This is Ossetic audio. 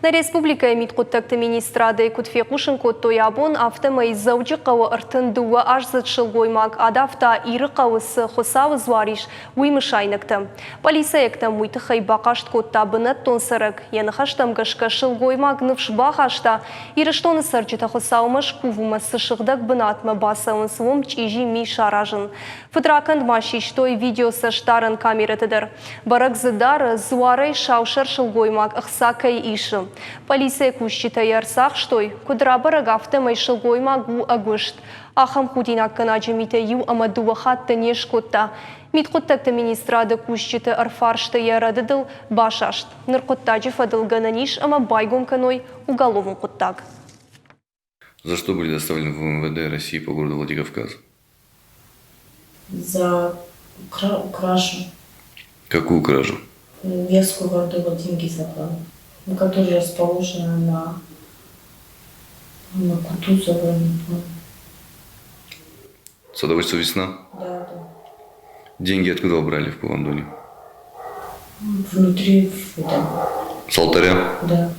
Нӕ республикӕйы мидхъуыддӕгты министрадӕй куыд фехъусын кодтой абон, афтӕмӕй Дзӕуджыхъӕуы 32 аздзыд сылгоймаг адавта Ирыхъӕуы цы Хуыцауы дзуар ис, уый мысайнӕгтӕ. Пъӕлицӕйӕгтӕм уый тыххӕй бахъаст кодта бынӕттон цӕрӕг. Йӕ ныхӕстӕм гӕсгӕ сылгоймаг ныфс бахаста, Ирыстоны цӕрджытӕ Хуыцаумӕ скувынмӕ цы сыгъдӕг бынатмӕ бацӕуынц, уым чъизи ми саразын. Фыдракӕнд ма систой видеоцӕстдарӕн камерӕты дӕр. Бӕрӕг дзы дары, дзуарӕй саусӕр сылгоймаг ӕхца кӕй исы. Пъӕлицӕйы кусджытӕ йӕ ӕрцахстой. Куыд рабӕрӕг, афтӕмӕй сылгоймаг у ӕгуыст. Ахӕм худинаггӕнӕджы митӕ иу ӕмӕ дыууӕ хатты не скодта. Мидхъуыддӕгты министрады кусджыты ӕрфарсты йӕ рӕдыдыл басаст. Ныр хъуыддаджы фӕдыл гӕнӕн ис ӕмӕ байгом кӕной уголовон хъуыддаг. За что были доставлены в МВД России по городу Владикавказ? За кражу. Какую кражу? Я с Кувардова деньги забрала, которая расположена на Кутузова, не помню. Садоводство «Весна»? Да. Деньги откуда брали в Кувандоне? Внутри, в этом. С алтаря? Да.